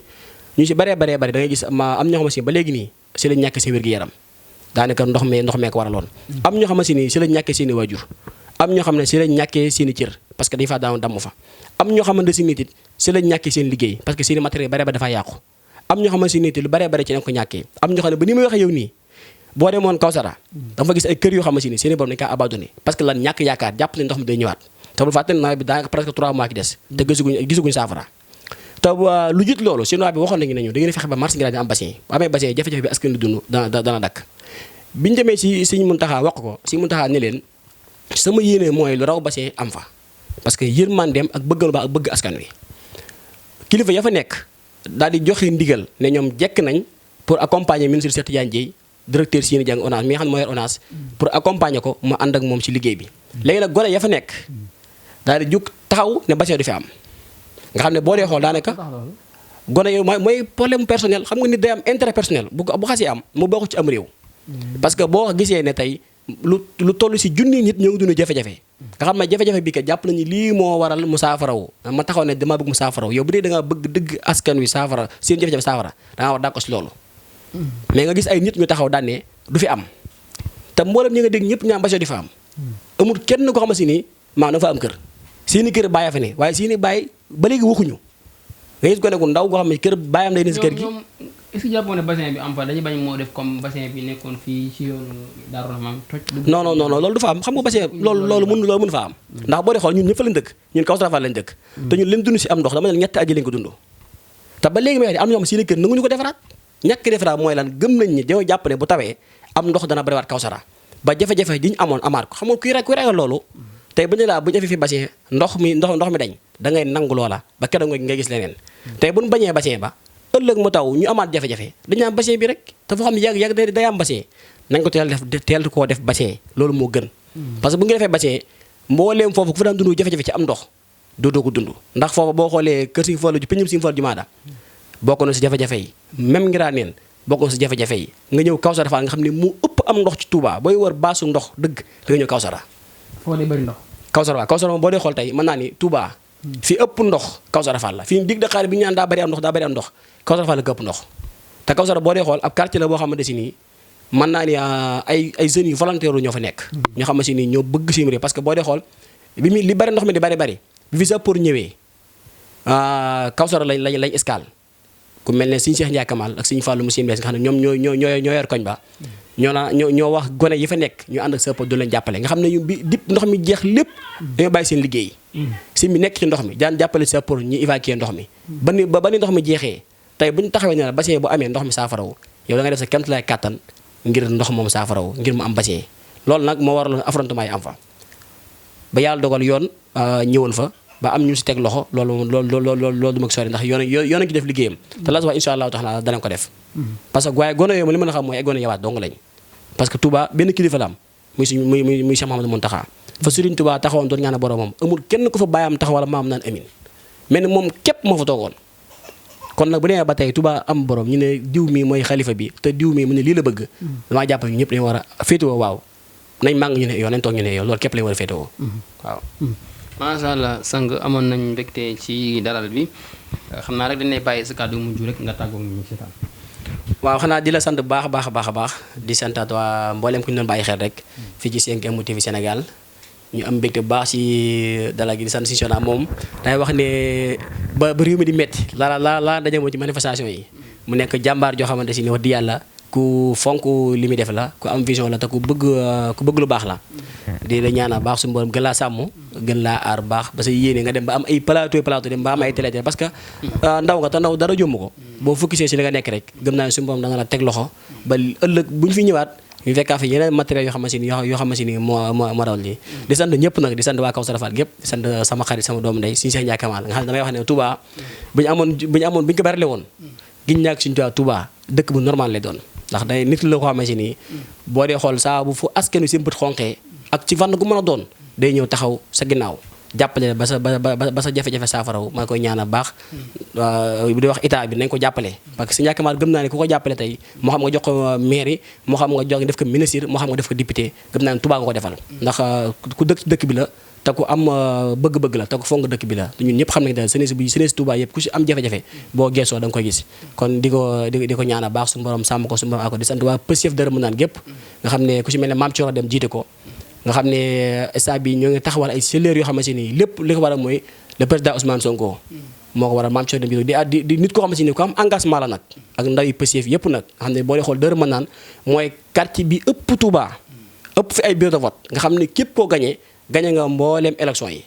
ñu si baree da ngay gis am ñoo xamante ni ba léegi nii si lañ ñàkk seen wér-gi-yaram daanaka ndox mee ko waraloon am ñoo xamante ni si lañ ñàkkee seen i waajur am ñoo xam ne si lañ ñàkkee seen i cër parce que dañu faa daan damm fa am ñoo xamante si nit it si lañ ñàkkee seen liggéey parce que seen i matériel bare dafa yàqu am ñoo xamante si nit it lu bare ci nañ ko ñàkkee am ñoo xam ne ba ni may waxee yow nii boo demoon Kawsara danga fa gis ay kër yoo xamante ni seen i borom dañu kaa abandonné parce que lan ñàkk yaakaar jàpp ne ndox mi day ñëwaat te bul fàtte nawet bi daanaka presque 3 mois ki des te gisaguñ saafara te lu jiit loolu chinois bi waxoon nañu ne ñu da ngeen fexe ba marché Ngiraaneen am bassin bu amee bassin jafe-jafe bi askan wi dund dana dakk biñu demee si Sëñ Muntaxa wax ko Sëñ Muntaxa ne leen sama yéene mooy lu raw bassin am fa parce que yërmandeem ak bëggal ba ak bëgg askan wi kilifa ya fa nekk daal di joxe ndigal ne ñoom jekk nañ pour accompagner ministre Cheikh Tidiane Dièye directeur Sini Dieng ONAS mi nga xam ne moo yor ONAS pour accompagner ko mu ànd ak moom ci liggéey bi léegi nag gone ya fa nekk daal di jug taxaw ne bassin du fi am nga xam ne boo dee xool daanaka gone yooyu mooy problème personnel xam nga nit day am intérêt personnel bu xasee am mu bokk ci am réew parce que boo gisee ne tey lu toll si junni nit ñoo ngi dund jafe-jafe nga xam ne jafe-jafe bi kat jàpp nañu lii moo waral mu saafarawu ma taxaw ne dama bëgg mu saafarawu yow bu dee da nga bëgg dëgg askan wi saafara seen jafe-jafe saafara da nga war d'accord si loolu mais nga gis ay nit ñu taxaw daan ne du fi am te mboolem ñi nga dégg ñëpp ñaam bassin di fa am amul kenn ko xam si ni maanaam fa am kër seeni kër bàyyi fa ne waaye seeni bàyyi ba léegi waxuñu nga gis ko ne ku ndaw goo xam ne kër bàyyam day ne si kër gi est-ce que jàppoon ne bassin bi am fa dañuy bañ moo def comme bassin bi nekkoon fii ci yoonu Darou Rahmane toj non loolu du fa am xam nga bassin loolu mën fa am ndax boo dee xool ñun ñëpp fa lañ dëkk ñun Kawsara Fall lañ dëkk te ñun leen dund si am ndox dama ne ñetti at lañ ko dund te ba léegi may wax am ñoo xam seeni kër nanguñu ko defaraat ñàkk defaraat mooy lan gëm nañ ni dañoo jàpp ne bu tawee am ndox dana bariwaat Kawsara ba jafe-jafe di ñu amoon amaat ko xam nga kuy ragal loolu tey bu ñu laa bu ñu defee fi bassin ndox mi dañ da ngay nangu loola ba keroog nga gis leneen tey bu ñu bañee bassin ba ëllëg mu taw ñu amaat jafe-jafe dañu am bassin bi rek te foo xam ne yàgg day am bassin nañ ko teel koo def bassin loolu moo gën parce que bu ngi defee bassin mbooleem foofu ku fa daan dund jafe-jafe ci am ndox dootoo ko dund ndax foofu boo xoolee kër Sëñ Fallu peñum Sëñ Fallu jumaada bokk na si jafe-jafe yi même Ngiraaneen bokk na si jafe-jafe yi nga ñëw Kawsara Fall nga xam ne mu ëpp am ndox ci Touba booy wër baasu ndox dëgg da nga ñëw Kawsara foo dee bëri ndox Kawsara moom boo dee xool tey mën naa ni Touba fi ëpp ndox Kawsara Fall la fii dig da xaar bi ñu naan daa bëri am ndox Kawsara Fall la ko ëpp ndox te Kawsara boo dee xool ab quartier la boo xamante si nii mën naa ni ay jeunes yu volontaire ñoo fa nekk ñoo xam ne si nii ñoo bëgg seen réew parce que boo dee xool li bari ndox mi di bari bi fi sa pour ñëwee Kawsara lañ escale ku mel ne Sëñ Cheikh Ndiaye Kamal ak Sëñ Fallou Moussa Mbès nga xam ne ñoom ñoo yor koñ ba ñoo wax gone yi fa nekk ñu ànd ak sa du leen jàppale nga xam ne ñu bi dip ndox mi jeex lépp dañoo bàyyi seen liggéey si mi nekk ci ndox mi daan jàppale sa pour ñu évacuer ndox mi ba ni ndox mi jeexee tey bu ñu taxawee ne la bassin bu amee ndox mi saafarawu yow da nga def sa kéemtalaay kàttan ngir ndox moom saafarawu ngir mu am bassin loolu nag moo waraloon affrontement yi am fa ba yàlla dogal yoon ñëwoon fa ba am ñu si teg loxo loolu du ma ko sori ndax yoon a ngi def liggéeyam te la wax insha allahu taala danañ ko def parce que waaye gone yooyu ma li mën a xam mooy ay gone yawaat dong lañ parce que Touba benn kilifa la am muy Cheikh Mouhamadou Mountakha fa Serigne Touba taxawoon doon ñaanal boromam amul kenn ku fa bàyyam taxaw wala maam naan amin mel ni moom képp moo fa toogoon. kon nag bu demee ba tey Touba am borom ñu ne diw mi mooy xalifa bi te diw mi mu ne lii la bëgg damaa jàpp ñu ñëpp dañu war a féetewoo waaw nañ màng ñu ne yow nañ toog ñu ne yow loolu képp lañu war a féetewoo waaw. macha allah sang amoon nañ mbégte ci dalal bi xam naa rek dañ lay bàyyi sa kàddu mujj rek nga tàggoo ñu si tam. waaw xanaa di la sant bu baax a baax a baax a baax di santaat waa mboolem ku ñu doon bàyyi xel rek fii ci 5M TV Sénégal ñu am mbégte bu baax ci dalal gi di sant si Sona moom day wax ne ba réew mi di métti la daje moo ci manifestation yi mu nekk jàmbaar joo xamante si ni wax di yàlla ku fonk li muy def la ku am vision la te ku bëgg lu baax la di la ñaanal baax suñu borom gën laa sàmm gën laa aar baax ba sa yéene nga dem ba am ay plateau dem ba am ay télé parce que ndaw nga te ndaw dara jomb ko boo focusé si li nga nekk rek gëm naa ne suñu borom da nga la teg loxo ba ëllëg bu ñu fi ñëwaat ñu fekkaa fi yeneen matériel yoo xamante ni moo raw lii di sant ñëpp nag di sant waa Kawsara Fall gépp di sant sama xarit sama doomu ndey suñu Cheikh Ndiaye Kamal nga xam ne damay wax ne Touba bu ñu ko barile woon giñ ñaak suñu Touba dëkk bu normal lay doon ndax day nit la ko xamante ni boo dee xool saa bu fu askanu seen bët xonqee ak ci fànn gu mën a doon day ñëw taxaw sa ginnaaw jàppale ba sa jafe-jafe saafaraw maa koy ñaan a baax bu di wax état bi nañ ko jàppale parce que si Ndiaye Kamal gëm naa ne ku ko jàppale tey moo xam nga jox ko mairie moo xam nga jox def ko ministre moo xam nga def ko député gëm naa ne Touba nga ko defal ndax ku dëkk ci dëkk bi la te ku am bëgg-bëgg la te ku fonk dëkk bi la ñun ñëpp xam nañ daal jeunesse Touba yëpp ku si am jafe-jafe boo geesoo da nga koy gis kon di ko ñaan a baax suñu borom sàmm ko suñu borom ako di sant waa Pastef dara mu naan gépp nga xam ne ku si mel ne Mame Thioro dem jiite ko nga xam ne stade bi ñoo ngi taxawal ay selleurs yoo xamante ni lépp li ko waral mooy le président Ousmane Sonko moo ko waral Mame Thioro dem jiite di nit koo xamante ni ku am engagement la nag ak ndaw yi Pastef yëpp nag nga xam ne boo dee xool dara mën naan mooy quartier bi ëpp Touba ëpp fi ay bureau de vote nga xam ne képp koo gañe nga mbooleem élection yi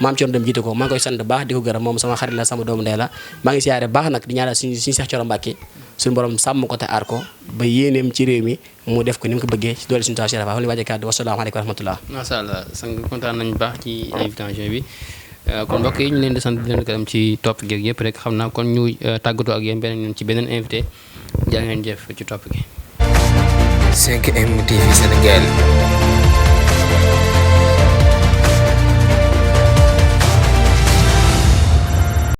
Mame Thioro dem jiite ko maa ngi koy sant baax di ko gërëm moom sama xarit la sama doomu ndey la maa ngi siyaare baax nag di ñaanal suñu Cheikh Thioro Mbacké suñu borom sàmm ko te aar ko ba yéeneem ci réew mi mu def ko ni mu ko bëggee ci doole suñu taw Cheikh Rafa li waaje kàddu wasalaamaaleykum wa rahmatullah. macha allah sang kontaan nañu baax ci invitation bi kon mbokk yi ñu leen di sant di leen gërëm ci topp gi yëpp rek xam naa kon ñu tàggatoo ak yéen beneen ñun ci beneen invité jaa ngeen jëf ci topp gi. 5M TV Sénégal.